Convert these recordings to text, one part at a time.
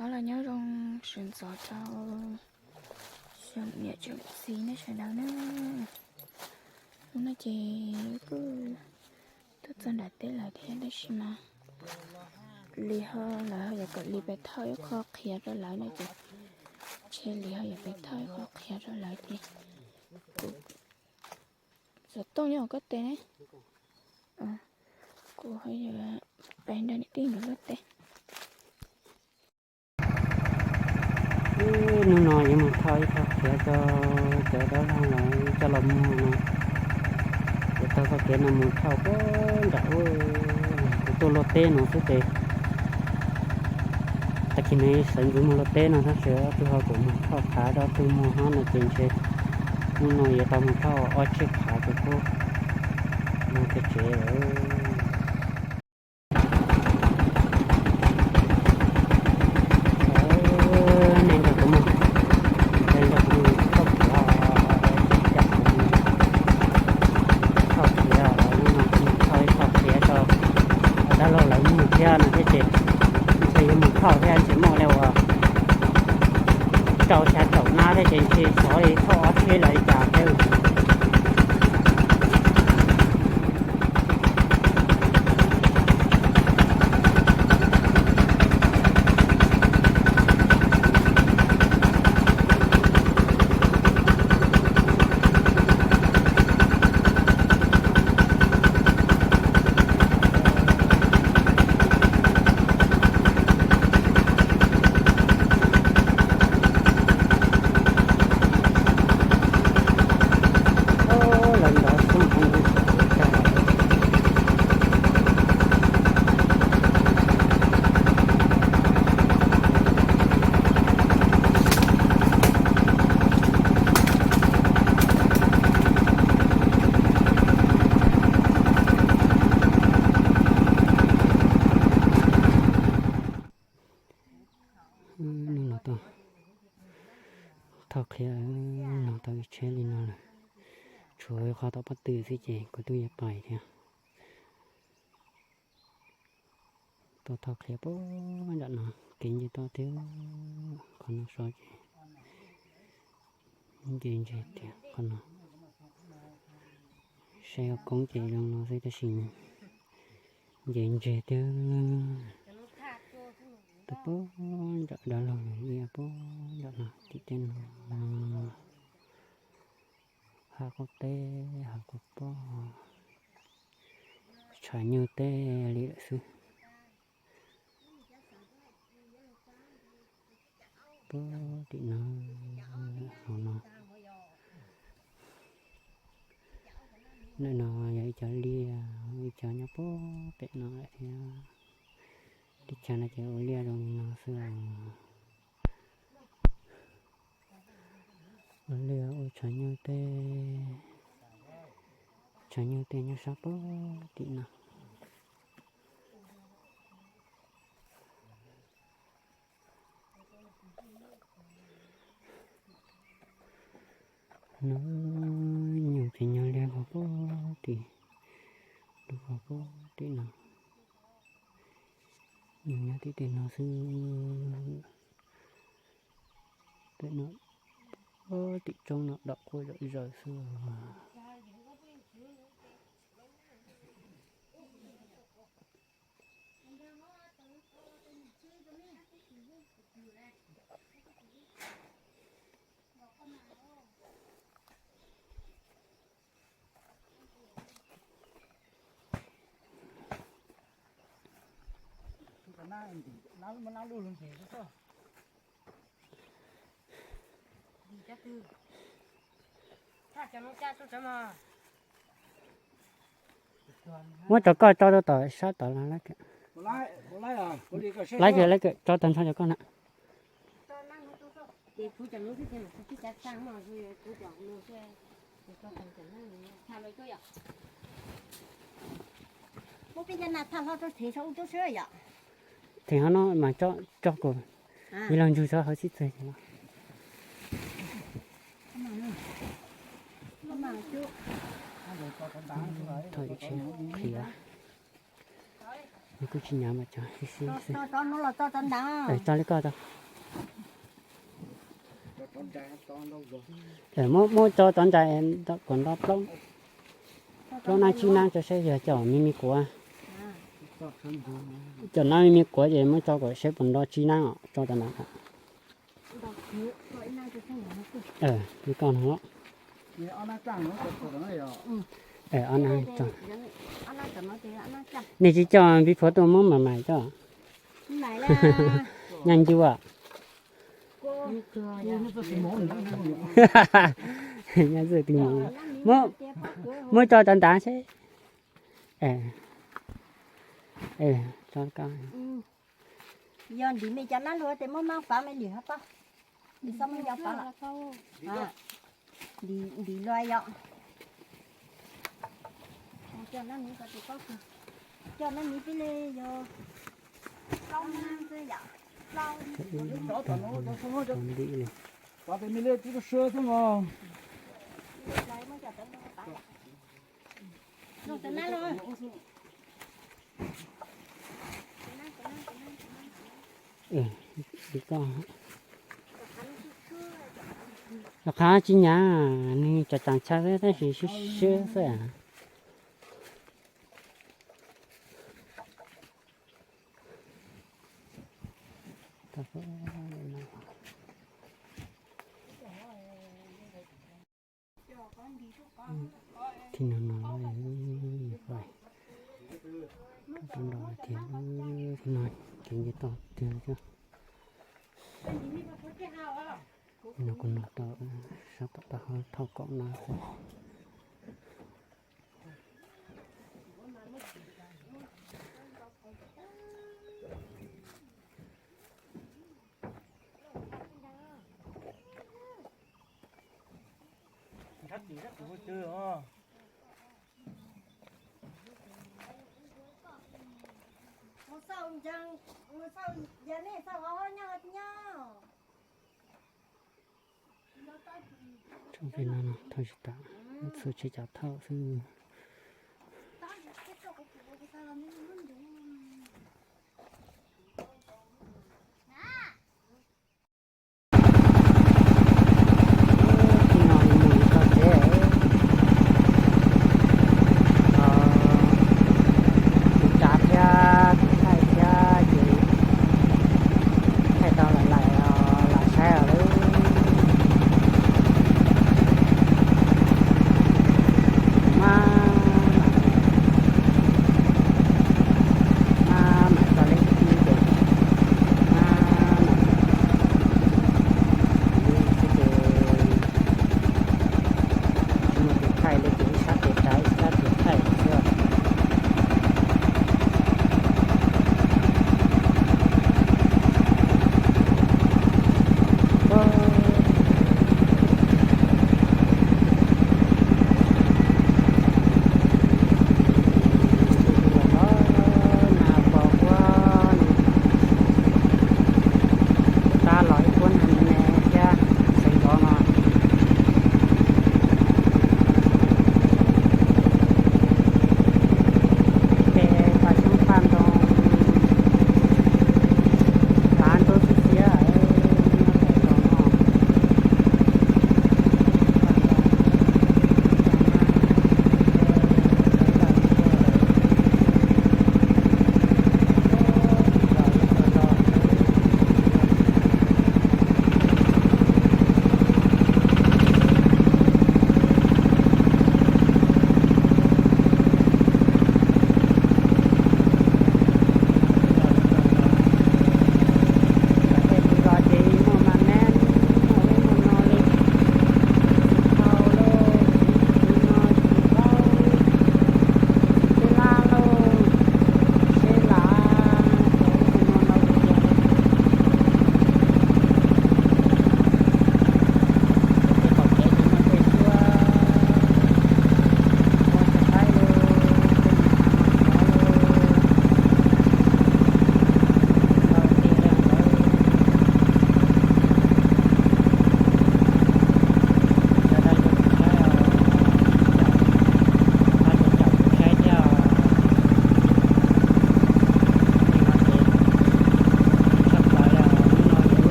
Os, los nyob zoo sawv ntxov rau tsoom niam tsoom txiv nej sawv daws na. Hnub no ces kuj tuaj txog nram teb lawm thiab tab sis mas Lis ho lawv ho yuav kom Lis pem thauj ib qho qhiav rau lawv no ces, ntshe Lis ho yuav pem thauj ib qho qhiav rau lawv ces kuv xov tooj nyob hauv koj tes ne, kuv ho yuav pem nrog niam tij nkawd luaj teb. Hnub no yuav mus thauj ib qho qhiav rau cov dab laug lawv coj los muag no. Yuav taug txoj kev no mus thauj puag nram ub, kuv tuaj luaj teb no xwb ces tag kis no sawv ntxov mus luaj teb no tab sis ob tug ho kom mus thauj qhav rau ob tug muag hab no ces ntshe hnub no yuav tau mus thauj ob tsheb qhav rau puag mus kiag tsev lawm. Nej nrog kuv mus, nej nrog kuv mus thauj qhiav, thauj qhiav, hnub no kuv mus thauj ib qho qhiav rau dab laug lawv muag thiab no thiab ces ntshe yuav mus thauj thiab ntshe muaj li uas rau xya caum nab thiab ces ntshe xyov li thauj ob tsheb lawm li cas thiab. Lawv ntov xwb. Hnub no tau thauj qhiav no tau ib tsheb li no lawm, tshuav qhov tom pob tw xwb ces kuv twb yuav pais thiab. Tau thauj qhiav puag nram no, kev nce toj thiab qhov no so ces nce ntse tiag qhov no. Saib hauv koob ces zoo no xwb tab sis nce ntse tiag. Tau puag nram dab laug lawv liaj puag nram no tim tej no, hav quav teb, hav quav poj, tshav nyuj tej li lawm xwb. Puag tim no, hauv no. Ntawm no yog ib cov liaj, ib cov nyob puag pem no lawm thiab. Teb chaws no ces ua liaj zoo li no xwb os. Ua liaj ua tshav nyuj tej, tshav nyuj tej nyob sab puag tim no. No nyuj ces nyob liaj puag tim, puag tim no. Nyuj nyob tim tej no xwb. Pem no, tim roob no dom quaj zom zaws xwb. Muab cov koj tso rau tom sab tod los lawm. Laib kawm, laib kawm, tso tag nrho cov koj na. Them ho no mas tso, tso kom ib los ntsug tso hauv sib txeg. Thaum ib tsheb qhia. Kuj tsis hnyav mas tso, tso li koj tau. Muab tso tov nrais kom nto plaub nab tsib nab tso saib yog cov me me kuav. Cov nab me me kuav ces muab tso kom saib puas nto tsib nab os, tso tov ntais. Li koj no. Nej tsis coj npib phuav tuaj muab mam mais coj. Nyaj ncuj. Nyaj txwj tw mov. Muab tso tov ntais seb. Yog ntim me cov nab luag ces muab maj pav me lim hov tau. Ntim xwb muab yau pav lawm. Ntim luag yom. Coj nab miv peb li yog plaub nab xwb yom. Plaub nab. Rov qab tsis hnyav, nws tseem tseem tshav xwb tab sis siab siab xwb. Thib no no, rau nram tiag, thib no kev nce toj tiag thiab. No kuv nov tau sab tom taub hau thauj kaum no xwb. Tsoom peb no thauj tsis tau, txhua tsis cov thauj xwb. Tib no mus txog tsev, tus tsav thiab tus thaij thiab ces thaij tau lawm, lam saib os. Mas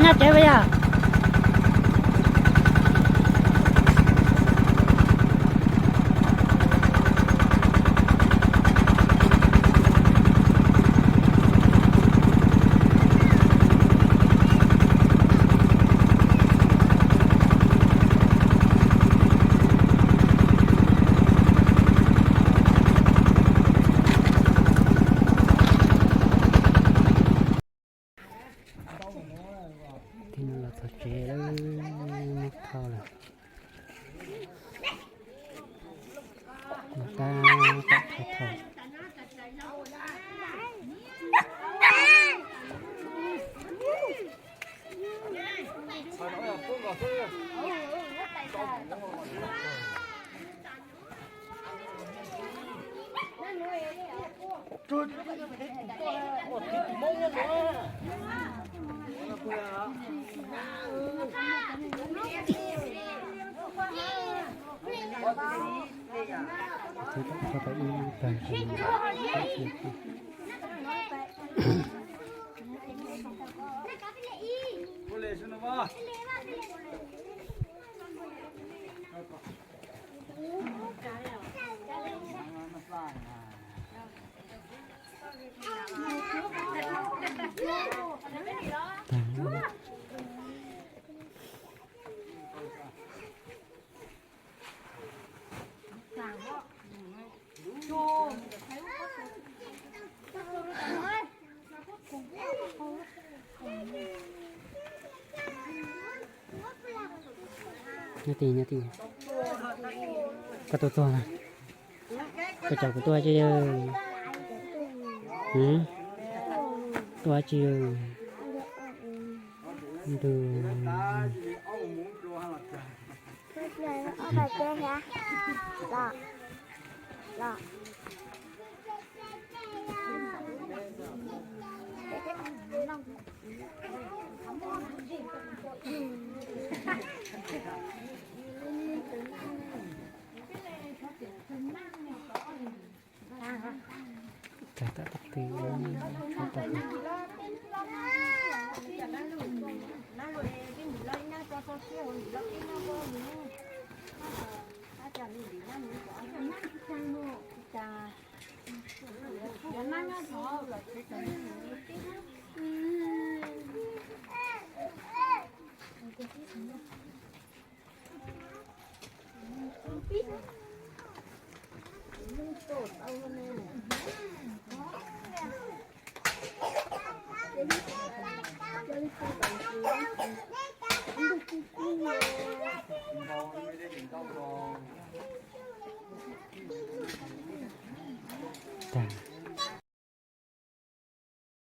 Tsev puas yog? Tib no los txog tsev lawm, muab thauj lawm. Los tab tom thauj thauj. Nyob ti, nyob ti. Koj tuaj tuag na. Koj caum kuv tuaj tsi? Tuaj tsi? Ntu. Tag.